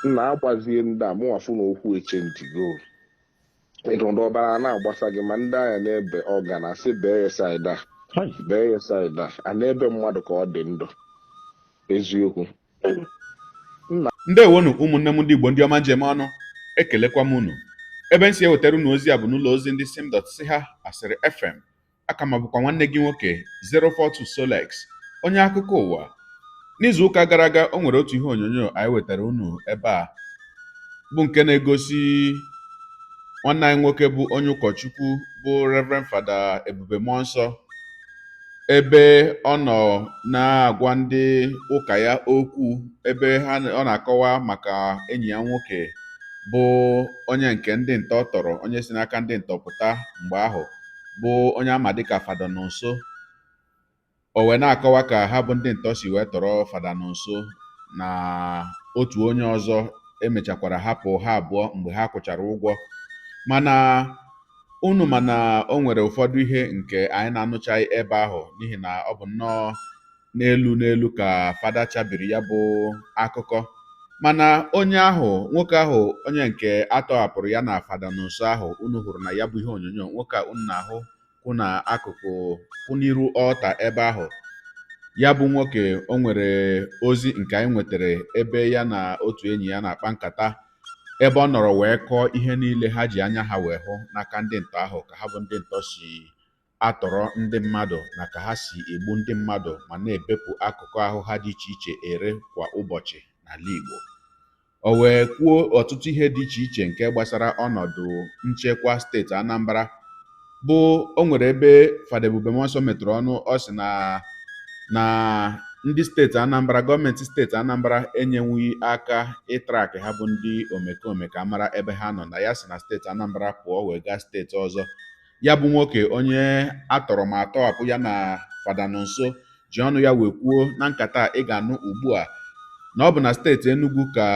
Nna agbazie ndị a mụnwa fụ na okwu echenjigo. Ịdụndụ ọbara na-agbasa gị ma ndị agha na-ebe ọga na asị bee ya side a, bee ya side a, a na-ebe mmadụ ka ọ dị ndụ. Eziokwu. Ndewonu ụmụnne m ndị Igbo, ndị ọma njem ọnụ, ekelekwa m unu. Ebe m si ewetara unu ozi a bụ n'ụlọ ozi ndị sim dot si ha asịrị FM. Aka ma bụkwa nwanne gị nwoke 042 Solex, onye akụkọ ụwa. N'izu ụka gara aga, o nwere otu ihe onyonyo anyị wetara unu ebe a, bụ nke na-egosi nwanne anyị nwoke bụ onye ụkọchukwu bụ Reverend Fada Ebube Muonso, ebe ọ nọ na-agwa ndị ụka ya okwu, ebe ha ọ na-akọwa maka enyi ya nwoke bụ onye nke ndị ntọ tọrọ, onye si n'aka ndị ntọ pụta mgbe ahụ, bụ onye ama dịka Fada Nonso. O wee na-akọwa ka ha bụ ndị ntọ si wee tọrọ Fada Nonso na otu onye ọzọ, emechakwara hapụ ha abụọ mgbe ha kwụchara ụgwọ. Mana unu mana o nwere ụfọdụ ihe nke anyị na-anụchaghị ebe ahụ, n'ihi na ọ bụ nnọọ n'elu n'elu ka Fada chabiri ya bụ akụkọ. Mana onye ahụ, nwoke ahụ, onye nke atọghapụrụ ya na Fada Nonso ahụ unu hụrụ na ya bụ ihe onyonyo, nwoke a unu na-ahụ kwụ na akụkụ kwụ n'iru ọlta ebe ahụ, ya bụ nwoke, o nwere ozi nke anyị nwetara ebe ya na otu enyi ya na-akpa nkata, ebe ọ nọrọ wee kọọ ihe niile ha ji anya ha wee hụ n'aka ndị ntọ ahụ, ka ha bụ ndị ntọ si atọrọ ndị mmadụ na ka ha si egbu ndị mmadụ ma na-ebepụ akụkụ ahụ ha dị iche iche ere kwa ụbọchị n'ala Igbo. O wee kwuo ọtụtụ ihe dị iche iche nke gbasara ọnọdụ nchekwa steeti Anambra. Bụ o nwere ebe Fada Ebube Muonso metụrụ ọnụ, ọ sị na ndị steeti Anambra, gọọmenti steeti Anambra enyenwughị aka ịtrack ha bụ ndị omekome ka mara ebe ha nọ, na ya si na steeti Anambra pụọ wee gaa steeti ọzọ. Ya bụ nwoke onye atọrọ ma atọghapụ ya na Fada Nonso ji ọnụ ya wee kwuo na nkata ị ga-anụ ugbu a na ọ bụ na steeti Enugu ka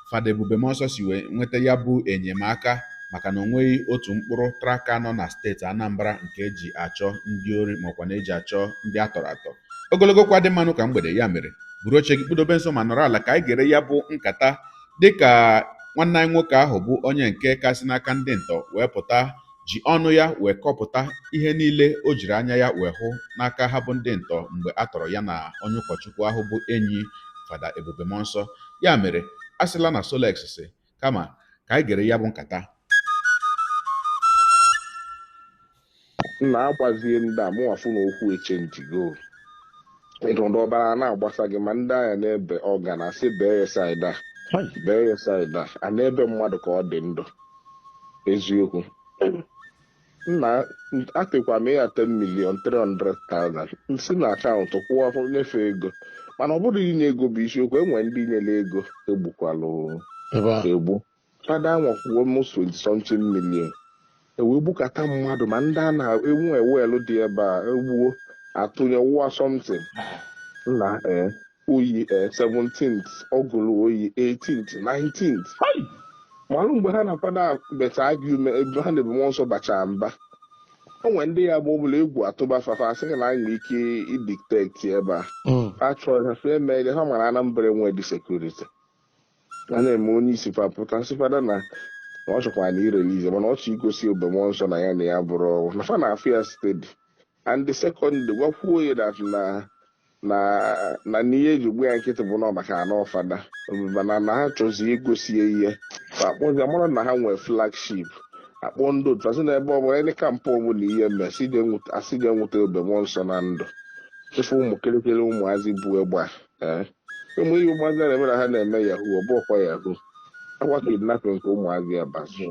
Fada Ebube Muonso si wee nweta ya bụ enyemaka, maka na o nweghị otu mkpụrụ tracker nọ na steeti Anambra nke eji achọ ndị ori maọkwa na eji achọ ndị atọrọ atọ. Ogologo kwa dị mmanụ ka mgbede, ya mere buru oche gị kpụdobe nso ma nọrọ ala ka anyị gere ya bụ nkata, dịka nwanne anyị nwoke ahụ bụ onye nke kasị n'aka ndị ntọ wee pụta ji ọnụ ya wee kọpụta ihe niile o jiri anya ya wee hụ n'aka ha bụ ndị ntọ mgbe a tọrọ ya na onye ụkọchukwu ahụ bụ enyi Fada Ebube Muonso. Ya mere a sịla na Solex si, kama ka anyị gere ya bụ nkata. Nna agbazie ndị a mụnwa fụ na okwu echenjigo. Ịdụndụ ọbara na-agbasa gị ma ndị agha na-ebe ọga na asị bee ya side a, bee ya side a, a na-ebe mmadụ ka ọ dị ndụ. Eziokwu. Nna atịkwa m ya 10 million 300,000 si na akaụntụ kwụọ nyefee ego, mana ọ bụrụ inye ego bụ isiokwu, enwere ndị nyere ego egbukwalụ egbu. Fada anwakwuo almost 20 something million ewee gbukata mmadụ, ma ndị a na-enwe ewelu dị ebe a egbuo atụnye wụwa something. Nna oyi 17th ọgụlụ oyi 18th 19th malụ mgbe ha na fada beta argument, ebe ha na Ebube Muonso bacha mba, o nwere ndị ya bụ ọbụla egwu atụba fafa asị gị na anyị nwere ike idetect ebe a. Ha chọrọ ha eme ihe ha mara. Anambra enwe dị security a na-eme onye isi fa pụta sị fada na ọ chọkwara na irelease, mana ọ chọ igosi Ebube Muonso na ya na ya bụrụ na fa na-afụ ya steady. And the second gwakwuo ya that na n'ihe eji gbu ya nkịtị bụ na ọ maka anọ fada, mana na ha chọzi igosi ya ihe akpọzi mara na ha nwee flagship akpọ ndị otu asị na ebe ọbụla ndị camp ọbụla ihe mme asị je nweta Ebube Muonso na ndụ. Ife ụmụ kịrịkịrị ụmụazị bụ egbe a, ụmụ ihe ụmụazị na-eme na ha na-eme yahoo, ọ bụkwa yahoo, akwa kidnapping nke ụmụazị ya bazi.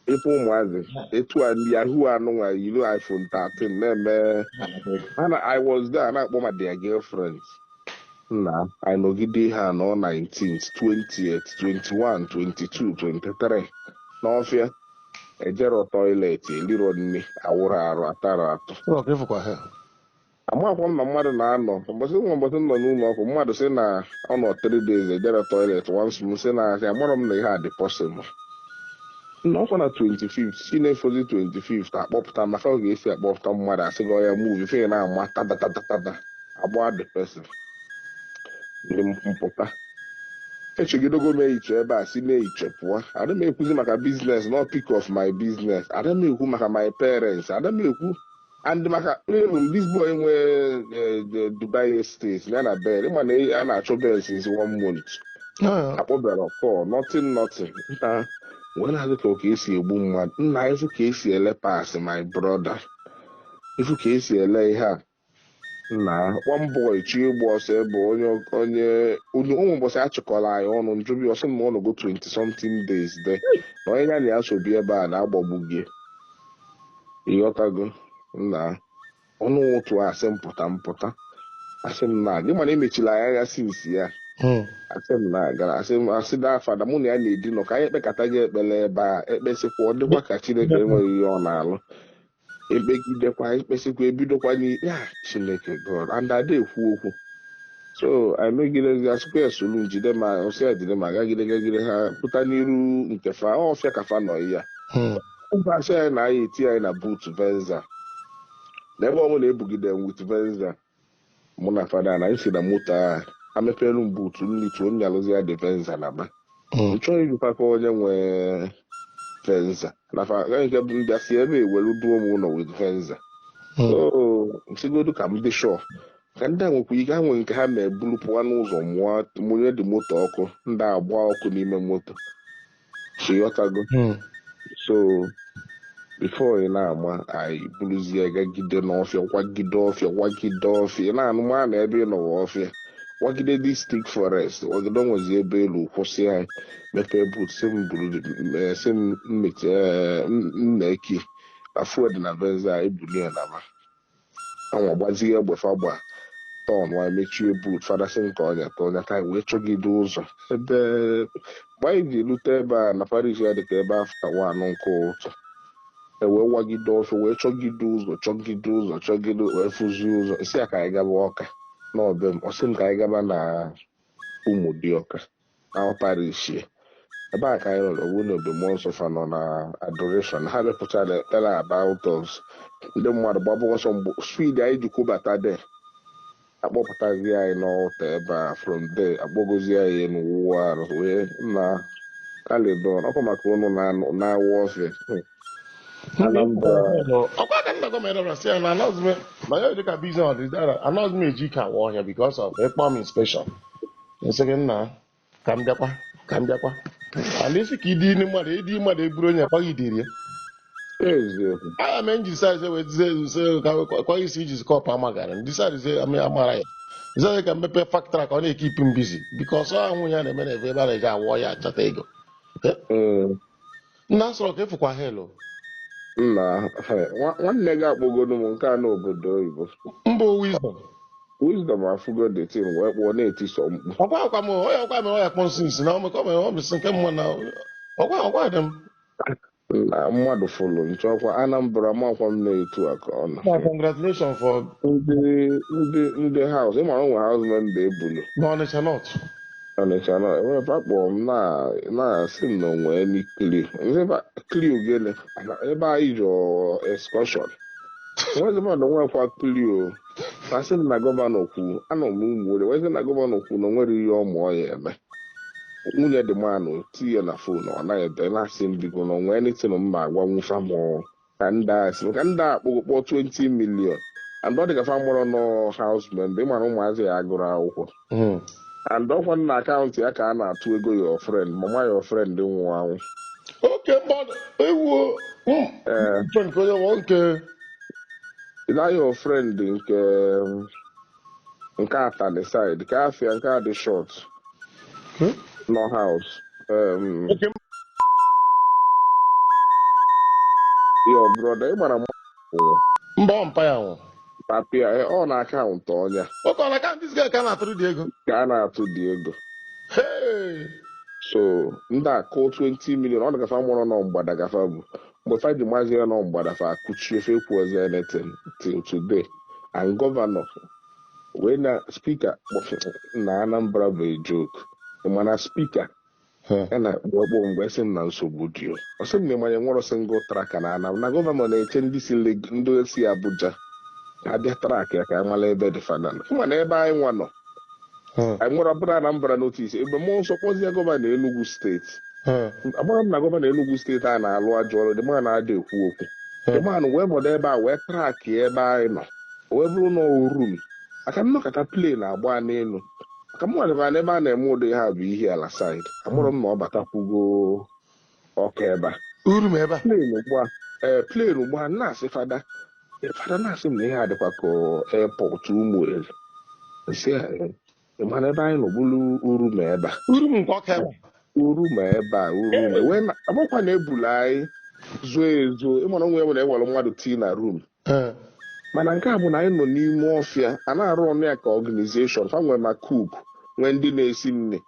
Ife ụmụazị etu a ndị yahoo anụnwa yiri iPhone 13 na-eme ha na I was there na-akpọ ma their girlfriends. Nna anyị nọgide ha nọ 19th 20th 21 22 23 n'ọfịa, ejero toilet, eliro nri, awụrụ arụ, atara atụ. Amakwa m na mmadụ na-anọ mbọsị nwa mbọsị nọ n'ụlọ ọkụ, mmadụ sị na ọ nọ 3 days ejero toilet once, m sị na asị amarọ m na ihe a dị possible. Na ọkwa na 25th si na-efozi 25th akpọpụta maka ọ ga-esi akpọpụta mmadụ, asị gị ọya move ife na-ama tatatatata agba the person ndị mpụta. Echegidogo m ehiche ebe a si na-ehiche pụọ. Ada m ekwuzi maka business, no pick of my business. Ada m ekwu maka my parents. Ada m ekwu and maka even this boy nwe the Dubai Estate ya na bel, ịma na a na-achọ bel since one month. Akpọbara call, nothing, nothing. Nta wee na-adị ka esi egbu mmadụ. Nna, ifu ka esi ele pass, my brother, ifu ka esi ele ihe a. Nna, one boy chi ịgba ọsọ ebe onye onye onye ụmụ ụbọchị achịkọrọ anyị ọnụ njụbi ọsọ na ọ nọgo 20 something days de na onye ya na ya so bi ebe a na-agbagbu gị. Ịghọtago? Nna, ọnụ ụtụ asị mpụta mpụta, asị m na gị mana emechila anyị anya since ya. Asị m na gara, asị m, asị da fada mụ na ya na-edinọ ka anyị ekpekata gị ekpere ebe a, ekpesịkwa ọ dịkwa ka Chineke enweghị ihe ọ na-alụ, ekpegidekwa, ekpesịkwa, ebidokwa ya. Chineke God and ada ekwu okwu. So anyị megidezi, asịkwa ya solu njide ma ọsị ya jide ma gagide gagide ha pụta n'iru nke fa ọfịa ka fa nọ ya. Mba, asị anyị na anyị eti anyị na boot Venza na ebe ọbụla ebugide m with Venza. Mụ na fada na anyị si na moto a amepere m boot nlituo nyalụzi ya dị Venza na ba. Nchọghị ịjụkwakwa onye nwe Venza na fa nke bụ mbịa si ebe ewelu duo m ụlọ with Venza. So nsigodu ka m dị sure ka ndị a nwekwa ike ha nwere nke ha ma ebulu pụọ n'ụzọ mụọ mụnye dị moto ọkụ, ndị agba ọkụ n'ime moto. Ịghọtago? So before ị na-ama, anyị buruzie gagide n'ọfịa, kwagide ọfịa, kwagide ọfịa. Ị na-anụ ma na ebe ị nọwa ọfịa, wagide district forest, wagide onwezi ebe elu kwụsị anyị, mepee boot, si m buru, si m mmechi mmeki na fuel dị na Venza, ebulie na ma anwa gbazie egbe fa gba tọn nwa mechie boot. Fada sị nke ọnya ka ọnya ka anyị wee chọgide ụzọ ebe mgbe anyị ji rute ebe a na parish ya dịka ebe after 1 nke ụtụ, e wee wagide ọfịa, wee chọgide ụzọ, chọgide ụzọ, chọgide, wee fụzie ụzọ. Isi ya ka anyị gaba Ọka n'ọbe m, ọ sị m ka anyị gaba na Ụmụdịọka na parish ebe a ka anyị nọ. Owu na obe mmụọ nsọ fa nọ na adoration, ha mepụtara ekpere about us. Ndị mmadụ gbaba ọsọ mgbe speed anyị ji kwubata de akpọpụtazi anyị n'ọta ebe a. From there akpọgozi anyị n'ụwa arụ wee na kalidon ọkwa maka ụnụ na-awa ọfịa Anambra. Ọkwa ka nna gọọmenti ọbụla sị ya na anọghịzi m ma ya dị ka business dị dara, anọghịzi m eji ike awa ọhịa because of ịkpọ m inspection, nsị gị nna ka m bịakwa, ka m bịakwa and isi ka ịdị ime mmadụ, ịdị mmadụ eburu onye akwaghị idiri ya. Eziokwu. Aya mee nji decide wee dize ka kwaghị isi iji kọpụ amagara decide amara ya decide ka mmepe factory ka ọ na-ekeep m busy because ọ nwunye ya na-eme na ebe a na-eji awọ ya achọta ego. Nna sọrọ ka ịfụkwa helo. Nna, nwanne gị akpọgodu m nke a n'obodo oyibo. Mbụ Wisdom. Wisdom afụgo the thing wee kpọọ na-etiso mkpu. Ọkwa ọkwa m onye ọkwa mere ọya kpọ nsị nsị na ọmekọ mere ọ bụ nke mma na ọkwa ọkwa dị m. Na mmadụ fụlụ nchọkwa Anambra makwa m na-etu a ka ọ nọ. Na congratulations for Ndị house, ịmara onwe house member ebulu n'Ọnịcha North. Ọnịcha nọ enwere kpọọ m na na-asị m na onwe ni clue clue gịnị ebe anyị jụ excursion nwezi mmadụ nwekwa clue o. Asị m na governor kwu anọ m ụmụ wezi na governor kwu na onwere ihe ọ mụọ ya eme nwunye dị manụ tinye na phone, ọ naghị ebe na-asị m biko na onwe anything m ma agwa nwụfa m ka ndị a sị ka ndị a kpọkpọ 20 million and ọ dị ka fa mụrụ nọ house member. Ịmara ụmụazị ya agụrụ akwụkwọ and ọkwa na account ya ka a na-atụ ego your friend, mama your friend nwụrụ anwụ. Oke mmadụ ewu. Ee. Nke onye nwe nke Na your friend nke Atani side nke afịa nke a dị short nọ house Oke. Your brother, ịmara mmadụ. Mba, ọ mpa ya nwụ. Papịa ọ na account ọnya. Oke ọ na account this guy ka a na-atụrụ dị ego. Ka a na-atụ dị ego. Hey! So ndị a kụọ 20 million, ọ dịgafa mụrụ nọ mgbada gafa bụ mgbe fa ji mazi ya nọ mgbada fa akụchie fe kwuozi anything till today. And governor wee na speaker na Anambra bụ a joke. Mana speaker ya na kpọkpọ mgbe sị m na nsogbu dị o, ọ sị m na ịmanye nwere single tracker na Anambra, na governor na-eche ndị si ndị si Abuja ka abịa track ya ka a mara ebe dị fana mana ebe anyị nwa nọ. Anyị nwere ọbụla Anambra notice ebe mmụọ nsọ kpọzie gọvanọ Enugu steeti. Agbara m na gọvanọ Enugu steeti a na-alụ ajọ ọrụ dị ma na-ada ekwu okwu. The man wee nọdụ ebe a wee track ebe anyị nọ, o wee bụrụ na orum maka nnọkọta plane agba n'elu, maka m nwadịkwa n'ebe a na-eme ụdị ha bụ ihe ala side. Amụrụ m na ọ batakwugo ọka ebe a. Uru m ebe a. Plane ugbu a, ee, plane ugbu a na-asị fada, fada na-asị m na ihe a dịkwa ka airport Ụmụeri. Nsị ya, "Ee, ị ma na ebe anyị nọ bụrụ uru ma ebe a." Uru m nke ọka ebe a. Uru ma ebe a, uru ma wee agbakwa na ebulu anyị zuo ezuo. Ịmara onwe ya bụ na ewere mmadụ tii na room. Mana nke a bụ na anyị nọ n'ime ọfịa a na-arụ ọnụ ya ka organization fa nwee, ma cook nwee, ndị na-esi nri,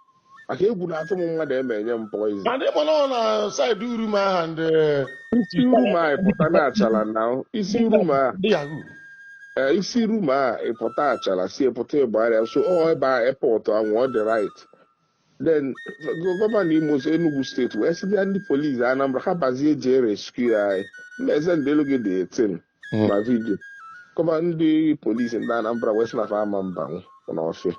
maka egwu na-atụ m mmadụ eme enye m poison. And ịma na ọ na side uru m aha ndị Isi room a ịpụta na achala na isi room a. Ndị yahoo. Ee, isi room a ịpụta achala si ịpụta ịgbarịa, so ọ ebe a airport ahụ ọ dị right. Then gọvanọ Imo Enugu steeti wee sị bịa ndị polisi Anambra ha bazie jee rescue anyị. Mmeze ndị elu gị dị 18 ma video kọba ndị polisi ndị Anambra wee sị na fa ama mbanwu n'ọfịa,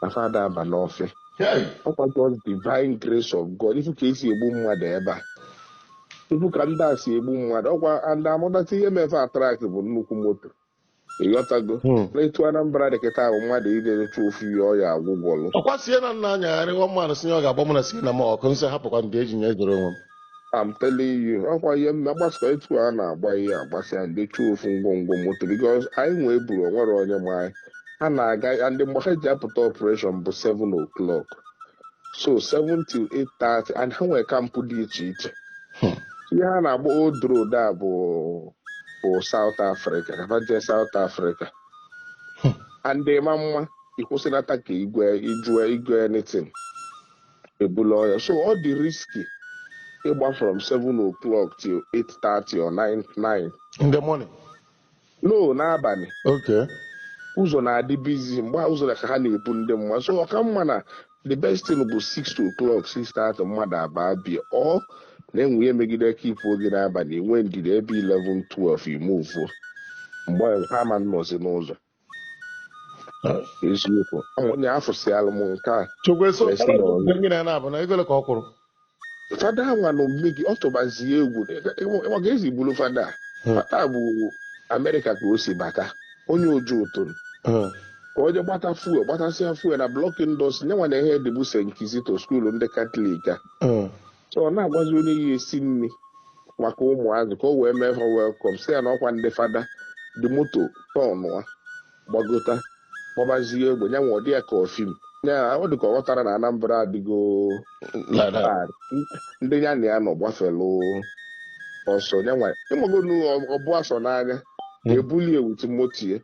na fa ada aba n'ọfịa. Hey. Ọkwa just divine grace of God. Ifu ka esi egbu mmadụ ebe a, ifu ka ndị a si egbu mmadụ, ọkwa and amụdata ihe mefe attract bụ nnukwu moto, ịghọtago? Na etu Anambra dị kịta bụ mmadụ iderecha ofu ihe ọya agwụgwọlụ. Ọkwa sie na nna anyagharị nwa mmadụ si ya ọ ga-agba mụ na sie na m ọkụ nsị hapụkwa ndị eji nye jere onwe m. I'm telling you, ọkwa ihe mme agbasọ etu a na-agba ihe agbasịa ndị chụọ ofu ngwongwo moto, because anyị nwee buru onwere onye ma anyị ha na-aga. Ndị mgbe ha ji apụta operation bụ 7 o'clock, so 7 till 8:30, and ha nwere camp dị iche iche. Ihe ha na-agba old road a bụ South Africa ka ha jee South Africa and ịma mma ịkwụsịnata ka igwe ijue igwe anything ebula ọya, so ọ dị risky ịgba from 7 o'clock till 8:30 or 9 9 In the morning? No, n'abalị. Okay. Ụzọ na-adị busy mgbe ụzọ ka ha na-ebu ndị mmadụ, so ọka mma na the best thing bụ 6 o'clock, 6:30 mmadụ abaa bịa ọ na-enwe ihe megide ka ipu oge n'abalị enwe ndidi ebe 11, 12 imuvuo mgbe ha ma nnọzi n'ụzọ. Eziokwu, onye afụsịalụ m nke a. Chukwu so. Wee sị na Gị na na-abụ na ego ole ka ọ kwụrụ? Fada nwa na omume gị ọ tụbazie egwu ọ ga-ezi bulu fada. Fada bụ Amerịka ka o si bata, onye oju ụtụrụ ka onye gbata fuel, gbatasịa fuel na block industry nyenwa na ihe dịbụ St. Kizito school ndị Katọlik a. So ọ na-agwazi onye ya esi nri maka ụmụazị ka o wee mee ha welcome, si ya na ọkwa ndị fada dị moto tọnụa gbagota gbabazie egbe nyanwa. Ọ dị ya ka ọfim ya, ọ dị ka ọ ghọtara na Anambra adịgo Like that. bad. Ndị ya na ya nọ gbafelụ ọsọ nyanwa ịmagonu ọbụ asọ n'anya ebulie with motie,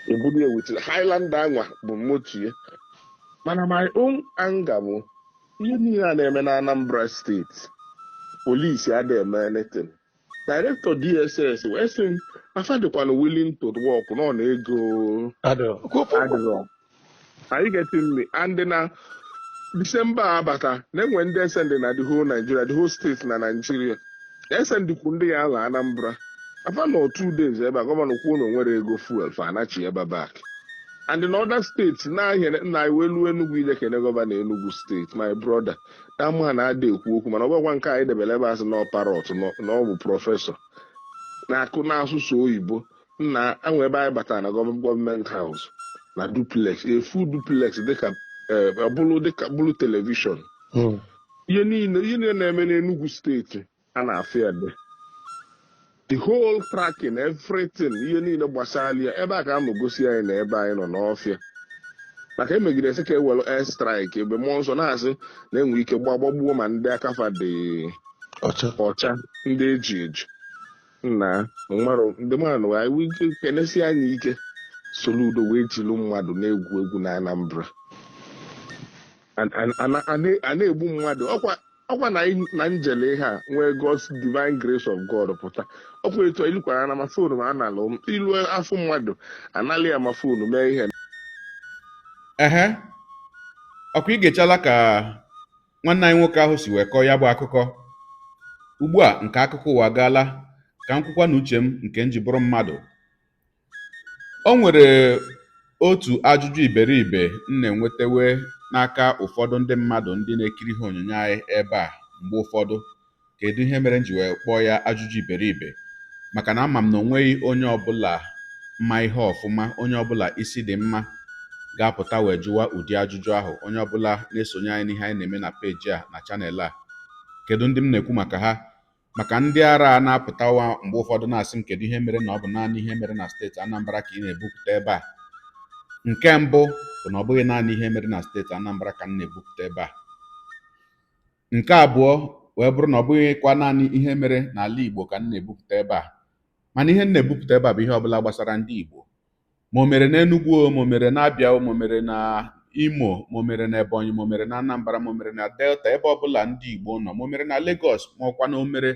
ebulie with Highlander anwa bụ motie. Mana my own anger bụ ihe niile a na-eme na Anambra steeti, polisi adịghị eme anything. Director DSS wee sị m afa dịkwana willing to work nọ na ego. Adịrọ. Adịrọ. Are you getting me? And na December abata na-enwe ndị SND na the whole Nigeria, the whole state na Nigeria. SND kwu ndị ya ala Anambra. Afa nọ 2 days ebe a, gọvanọ kwuo na o nwere ego fuel fa anachi ebe back. And in other states na na iwelu Enugu ije kene gọvanọ Enugu steeti, my brother, that man na-ada ekwu okwu, mana ọ bụrụkwa nke anyị debere ebe a sị na ọ parrot na ọ bụ professor na-akụ n'asụsụ oyibo nna anwe. Ebe anyị batara na government house na duplex, a full duplex, dịka ọ bụrụ dịka bụrụ television. Ihe niile na-eme n'Enugu steeti a na-afụ ya dị the whole tracking, everything, ihe niile gbasara ya ebe a ka a gosi anyị na ebe anyị nọ n'ọfịa maka emegide sị ka ewere air strike ebe mmụọ nsọ na-asị na enwe ike gbagbagbuo ma ndị akafa dị ọcha. Ọcha ndị eji eji nna mmadụ ndị mmadụ anyị kenesi anyị ike Soludo wee jilu mmadụ na-egwu egwu na Anambra. A na-egbu mmadụ ọkwa na njele ihe a nwee God's divine grace of God pụta ọkwa etu ilukwara na ma phone ma analụ ilu afọ mmadụ analị ya ma phone mee ihe. Ehe, ọkwa igechala ka nwanne anyị nwoke ahụ si wee kọọ ya bụ akụkọ. Ugbu a nke akụkọ ụwa agaala, ka m kwukwa na uche m nke m ji bụrụ mmadụ o nwere. Otu ajụjụ iberibe m na-enwetawe n'aka ụfọdụ ndị mmadụ ndị na-ekiri ihe onyonyo anyị ebe a mgbe ụfọdụ, kedu ihe mere m ji wee kpọọ ya ajụjụ iberibe? Maka na ama m na o nweghị onye ọbụla ma ihe ọfụma, onye ọbụla isi dị mma ga-apụta wee jụwa ụdị ajụjụ ahụ. Onye ọbụla na-esonye anyị n'ihe anyị na-eme na peji a na channel a, kedu ndị m na-ekwu maka ha? Maka ndị ara na-apụtawa mgbe ụfọdụ na-asị m, kedu ihe mere na ọ bụ naanị ihe mere na steeti Anambra ka ị na-ebupụta ebe a? Nke mbụ bụ na ọ bụghị naanị ihe mere na steeti Anambra ka m na-ebupụta ebe a. Nke abụọ wee bụrụ na ọ bụghịkwa naanị ihe mere n'ala Igbo ka m na-ebupụta ebe a, mana ihe m na-ebupụta ebe a bụ ihe ọbụla gbasara ndị Igbo, ma o mere n'Enugu, ma o mere n'Abịa, ma o mere na Imo, ma o mere na Ebonyi, ma o mere na Anambra, ma o mere na Delta, ebe ọbụla ndị Igbo nọ, ma o mere na Lagos, ma ọkwa na o mere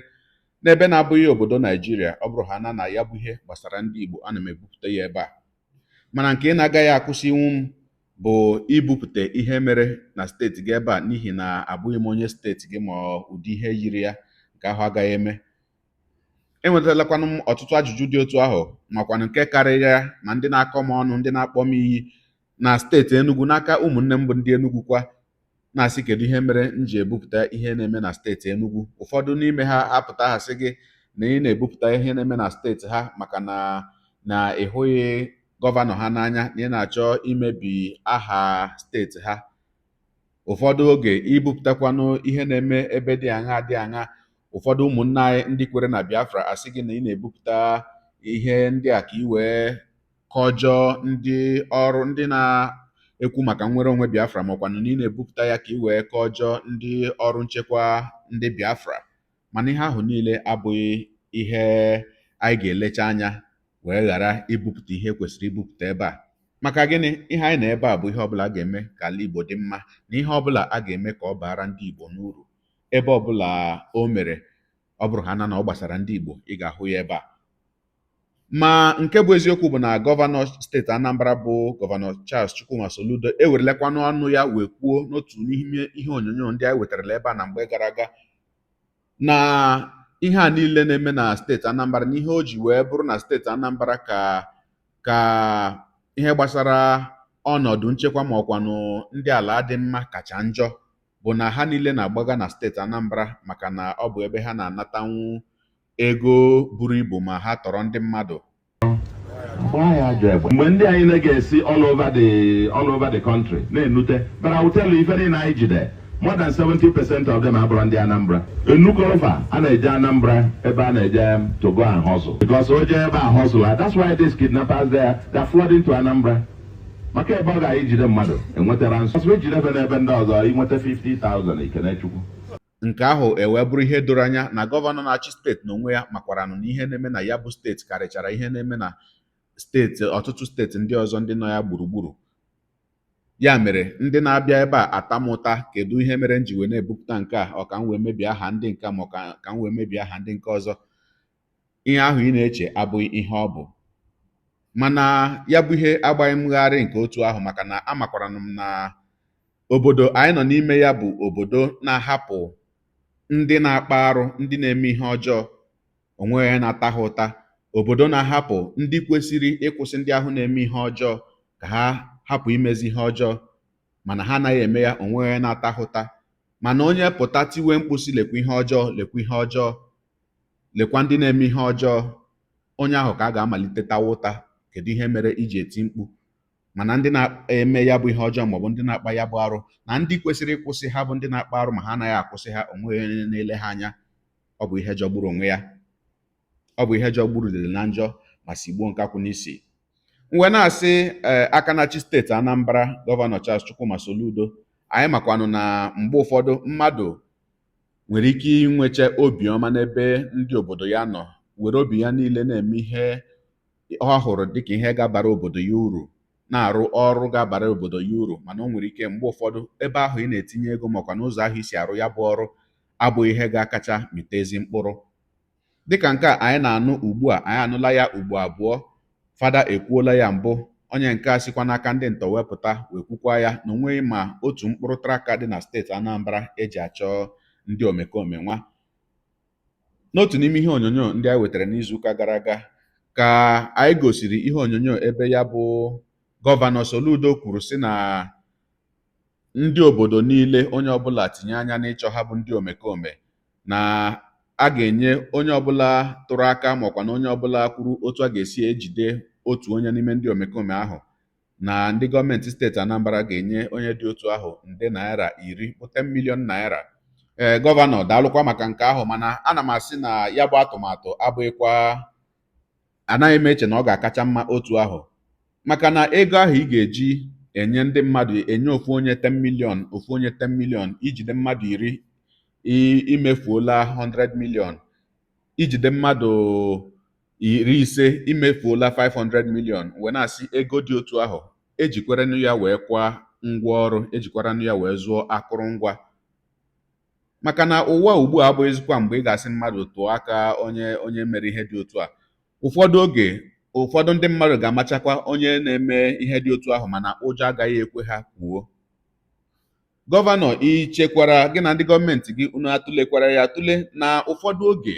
n'ebe na-abụghị obodo Naijiria, ọ bụrụ ha na ya bụ ihe gbasara ndị Igbo, ana m ebupụta ya ebe a. Mana nke ị na-agaghị akwụsịnwu m bụ ibupụta ihe mere na steeti gị ebe a, n'ihi na abụghị m onye steeti gị ma ụdị ihe yiri ya, nke ahụ agaghị eme. Enwetalakwanụ m ọtụtụ ajụjụ dị otu ahụ, makwanụ nke karịrị ya, ma ndị na-akọ m ọnụ, ndị na-akpọ m iyi na steeti Enugu n'aka ụmụnne m bụ ndị Enugu kwa, na-asị kedu ihe mere m ji ebupụta ihe na-eme na steeti Enugu. Ụfọdụ n'ime ha apụta ha sị gị na ị na-ebupụta ihe na-eme na steeti ha maka na ị hụghị gọvanọ ha n'anya, na ị na-achọ imebi aha steeti ha. Ụfọdụ oge ibupụtakwanụ ihe na-eme ebe dị aṅa dị aṅa, ụfọdụ ụmụnne anyị ndị kwere na Biafra asị gị na ị na-ebupụta ihe ndị a ka ị wee kọjọọ ndị ọrụ ndị na-ekwu maka nnwere onwe Biafra, makwanụ na ị na-ebupụta ya ka ị wee kọjọọ ndị ọrụ nchekwa ndị Biafra. Mana ihe ahụ niile abụghị ihe anyị ga-elecha anya wee ghara ibupụta ihe kwesịrị ibupụta ebe a. Maka gịnị? Ihe anyị na ebe a bụ ihe ọbụla a ga-eme ka ala Igbo dị mma, na ihe ọbụla a ga-eme ka ọ baara ndị Igbo n'uru. Ebe ọbụla o mere, ọ bụrụ ha na ọ gbasara ndị Igbo, ị ga-ahụ ya ebe a. Ma nke bụ eziokwu bụ na gọvanọ steeti Anambra bụ Gọvanọ Charles Chukwuma Soludo ewerelekwanụ ọnụ ya wee kwuo n'otu n'ime ihe onyonyo ndị anyị wetarala ebe a na mgbe gara aga na ihe a niile na-eme na steeti Anambra, na ihe o ji wee bụrụ na steeti Anambra ka ihe gbasara ọnọdụ nchekwa ma ọkwanụ ndị ala dị mma kacha njọ bụ na ha niile na-agbaga na steeti Anambra, maka na ọ bụ ebe ha na-anatanwu ego buru ibu ma ha tọrọ ndị mmadụ. Gbaa ya ajọ egbe mgbe ndị anyị na-ga-esi all over the country na-enute. But I will tell you, ife niile anyị jide, more than 70% of them abụrụ ndị Anambra. Enukọrọfa a na-eje Anambra ebe a na-eje to go and hustle, because o jee ebe a hustle. That's why these kidnappers there, they're flooding to Anambra, maka ebe ọ ga ijide mmadụ enwetara nso ọsọ ejidebe n'ebe ndị ọzọ inweta 50,000. Ikenechukwu. Nke ahụ ewee bụrụ ihe doro anya na gọvanọ na-achị steeti n'onwe ya makwaranụ na ihe na-eme na ya bụ steeti karịchara ihe na-eme na steeti, ọtụtụ steeti ndị ọzọ ndị nọ ya gburugburu. Ya mere ndị na-abịa ebe a ata m ụta, kedu ihe mere m ji wee na-ebupụta nke a? Ọ ka m wee mebie aha ndị nke ma ọ ka m wee mebie aha ndị nke ọzọ? Ihe ahụ ị na-eche abụghị ihe ọ bụ. Mana ya bụ ihe agbaghị mgharị nke otu ahụ, maka na amakwaranụ m na obodo anyị nọ n'ime ya bụ obodo na-ahapụ ndị na-akpa arụ, ndị na-eme ihe ọjọọ, onwe onye na-ata ha ụta, obodo na-ahapụ ndị kwesịrị ịkwụsị ndị ahụ na-eme ihe ọjọọ ka ha hapụ imezi ihe ọjọọ, mana ha anaghị eme ya, onwe onye na-ata ha ụta. Mana onye pụta tiwe mkpu sị lekwa ihe ọjọọ, lekwa ihe ọjọọ, lekwa ndị na-eme ihe ọjọọ, onye ahụ ka a ga-amalite tawa ụta, kedu ihe mere iji eti mkpu? Mana ndị na-eme ya bụ ihe ọjọọ maọbụ ndị na-akpa ya bụ arụ na ndị kwesịrị ịkwụsị ha bụ ndị na-akpa arụ, ma ha anaghị akwụsị ha, onwe onye na-ele ha anya. Ọ bụ ihe jọgburu onwe ya, ọ bụ ihe jọgburu udele na njọ ma sigbuo nkakwụ n'isi. M wee na-asị, ee, aka na-achị steeti Anambra, Gọvanọ Charles Chukwuma Soludo, anyị makwanụ na mgbe ụfọdụ mmadụ nwere ike inwecha obiọma n'ebe ndị obodo ya nọ, were obi ya niile na-eme ihe ọ hụrụ dịka ihe ga-abara obodo ya uru, na-arụ ọrụ ga-abara obodo ya uru, mana o nwere ike mgbe ụfọdụ ebe ahụ ị na-etinye ego makwa n'ụzọ ahụ isi arụ ya bụ ọrụ abụghị ihe ga-akacha mịta ezi mkpụrụ. Dịka nke a anyị na-anụ ugbu a, anyị anụla ya ugbo abụọ. Fada ekwuola ya mbụ, onye nke a sikwa n'aka ndị ntọ wepụta wee kwukwa ya na onweghị ma otu mkpụrụ tracker dị na steeti Anambra eji achọ ndị omekome nwa. N'otu n'ime ihe onyonyo ndị anyị wetara n'izuụka gara aga ka anyị gosiri ihe onyonyo ebe ya bụ Gọvanọ Soludo kwuru sị na ndị obodo niile, onye ọbụla tinye anya n'ịchọ ha bụ ndị omekome, na a ga-enye onye ọbụla tụrụ aka maọkwa na onye ọbụla kwuru otu a ga-esi ejide otu onye n'ime ndị omekome ahụ, na ndị gọọmenti steeti Anambra ga-enye onye dị otu ahụ nde naira 10 bụ 10 million naira. Ee, gọvanọ, daalụkwa maka nke ahụ, mana ana m asị na ya bụ atụmatụ abụghịkwa, anaghị m eche na ọ ga-akacha mma otu ahụ, maka na ego ahụ ị ga-eji enye ndị mmadụ, enye ofu onye 10 million, ofu onye 10 million, ijide mmadụ 10, imefuola 100 million. Ijide mmadụ 50, imefuola 500 million. Wee na-asị ego dị otu ahụ ejikwaranụ ya wee kwa ngwaọrụ, ejikwaranụ ya wee zụọ akụrụngwa, maka na ụwa ugbu a abụghịzikwa mgbe ị ga-asị mmadụ tụọ aka onye mere ihe dị otu a. Ụfọdụ oge, ụfọdụ ndị mmadụ ga-amachakwa onye na-eme ihe dị otu ahụ, mana ụjọ agaghị ekwe ha kwuo. Gọvanọ, ị chekwara gị na ndị gọọmenti gị, unu atụlekwara ya atụle na ụfọdụ oge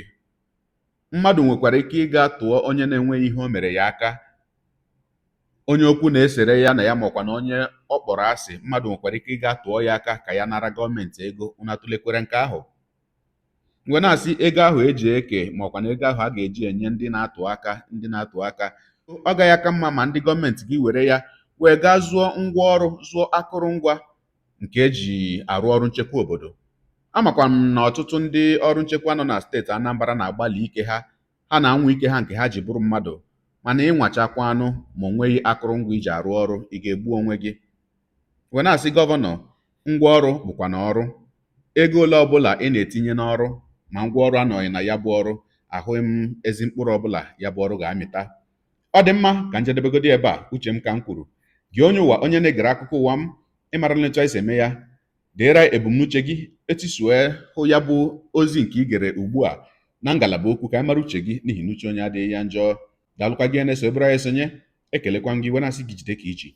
mmadụ nwekwara ike ịga tụọ onye na-enweghị ihe o mere ya aka, onye okwu na-esere ya na ya, makwa na onye ọ kpọrọ asị, mmadụ nwekwara ike ịga tụọ ya aka ka ya nara gọọmenti ego? Unu atụlekwere nke ahụ? Mgbe na-asị ego ahụ eji eke, maọkwa na ego ahụ a ga-eji enye ndị na-atụ aka, ọ gaghị aka mma ma ndị gọọmenti gị were ya wee gaa zụọ ngwaọrụ, zụọ akụrụngwa nke eji arụ ọrụ nchekwa obodo? Amakwa m na ọtụtụ ndị ọrụ nchekwa nọ na steeti Anambra na-agbalị ike ha, ha na-anwa ike ha nke ha ji bụrụ mmadụ, mana ịnwachakwa anụ ma o nweghị akụrụngwa iji arụ ọrụ, ị ga-egbu onwe gị. Wee na-asị gọvanọ, ngwaọrụ bụkwa na ọrụ. Ego ole ọbụla ị na-etinye n'ọrụ, ma ngwaọrụ anọghị na ya bụ ọrụ, ahụghị m ezi mkpụrụ ọbụla ya bụ ọrụ ga-amịta. Ọ dị mma, ka njedebegodi ebe a. Uche m ka m kwuru. Gị onye ụwa, onye na-egere akụkọ ụwa m, ịmara etu anyị si eme ya, deere ebumnuche gị etisue hụ ya bụ ozi nke ị gere ugbu a na ngalaba okwu, ka anyị mara uche gị, n'ihi na uche onye adịghị ya njọ. Daalụkwa gị na-eso ebere anyị esonye. Ekelekwa m gị wee na-asị gị jide ka iji.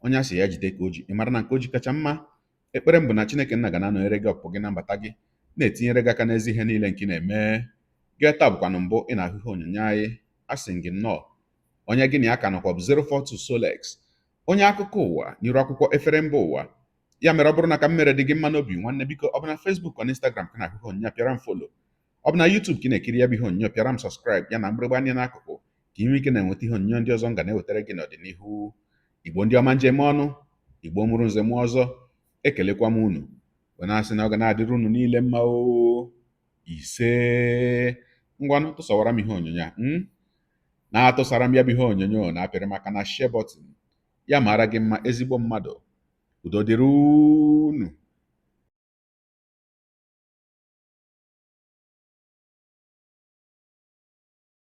Onye asị ya jide ka o ji, ị mara na nke o ji kacha mma. Ekpere m bụ na Chineke nna ga na-anọnyere gị, ọpụpụ gị na mbata gị, na-etinyere gị aka n'ezi ihe niile nke ị na-eme. Gị taa bụkwanụ mbụ ị na-ahụ ihe onyonyo anyị, asị gị nnọọ. Onye gị na ya ka nọkwa bụ 042 Solex, onye akụkọ ụwa n'iru akwụkwọ efere mba ụwa. Ya mere, ọ bụrụ na ka m mere dị gị mma n'obi, nwanne, biko, ọ bụ na Facebook ọ na Instagram ka na-ahụ ihe onyonyo, pịara m follow. Ọ bụ na YouTube ka ị na-ekiri ya bụ ihe onyonyo, pịara m subscribe ya na mgbịrịgba anya n'akụkụ, ka ị nwee ike na-enweta ihe onyonyo ndị ọzọ m ga na-ewetara gị n'ọdịnihu. Igbo ndị ọma, njem ọnụ, Igbo mụrụ nze mụọ ọzọ, ekelekwa m unu wee na-asị na ọ ga na-adịrị unu niile mma o. Ise. Ngwanụ, tụsawara m ihe onyonyo a na-atụsara m ya bụ ihe onyonyo na-apịrị maka na share button. Ya mara gị mma, ezigbo mmadụ. Udo dịrị unu.